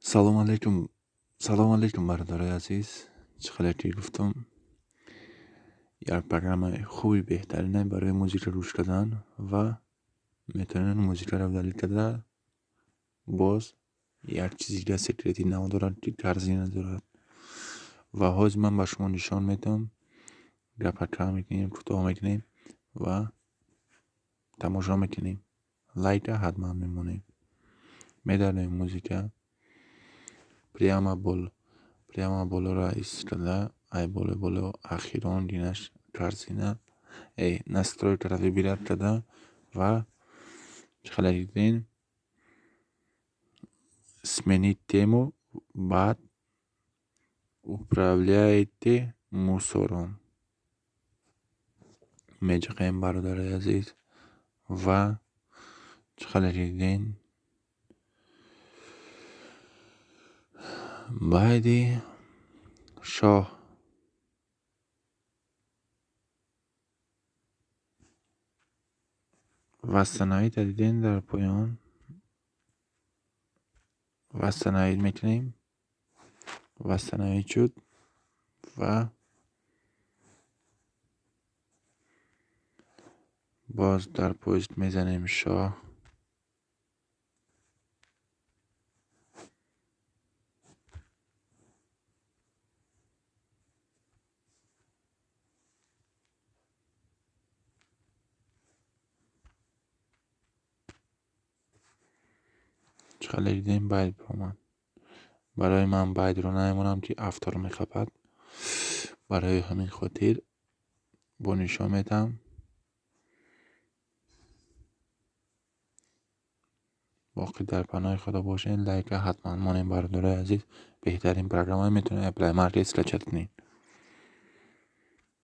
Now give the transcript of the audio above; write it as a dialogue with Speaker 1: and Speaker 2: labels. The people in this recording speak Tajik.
Speaker 1: Салом алейкум, салом алейкум, бародарои азиз. Чӣ хеле ки гуфтам, як программаи хуби беҳтарине барои музика гӯш кардан ва метавонед музикаро удалить карда, боз як чизи дига секрети нав дорад, ки корзина дорад. Ва ҳозир ман ба шумо нишон медиҳам. Гапа кам мекунем, кӯтоҳ мекунем ва тамошо мекунем. Лайка ҳатман мемонем. Медарем музика прямо бол прямо болоро истифода, ай боло боло ахирон динаш корзина настройкаро выбирать карда ва чӣ хеле дидем, сменить тему, баъд управляйте мусором меҷиқем, бародарои азиз. Ва чӣ хеле дидем, баъди шоҳ восстановить дидем, дар поён восстановить мекунем. Восстановить шуд ва боз дар поиск мезанем шоҳ. Чӣ хеле дидем, байд омад. Барои ман байдро намемонам, ки автор мехапад. Барои ҳамин хотир бо нишон медиҳам. Боқӣ дар паноҳи Худо бошед. Лайка ҳатман монем, бародарои азиз. Беҳтарин программа, метавонед Play Market скачать кунед.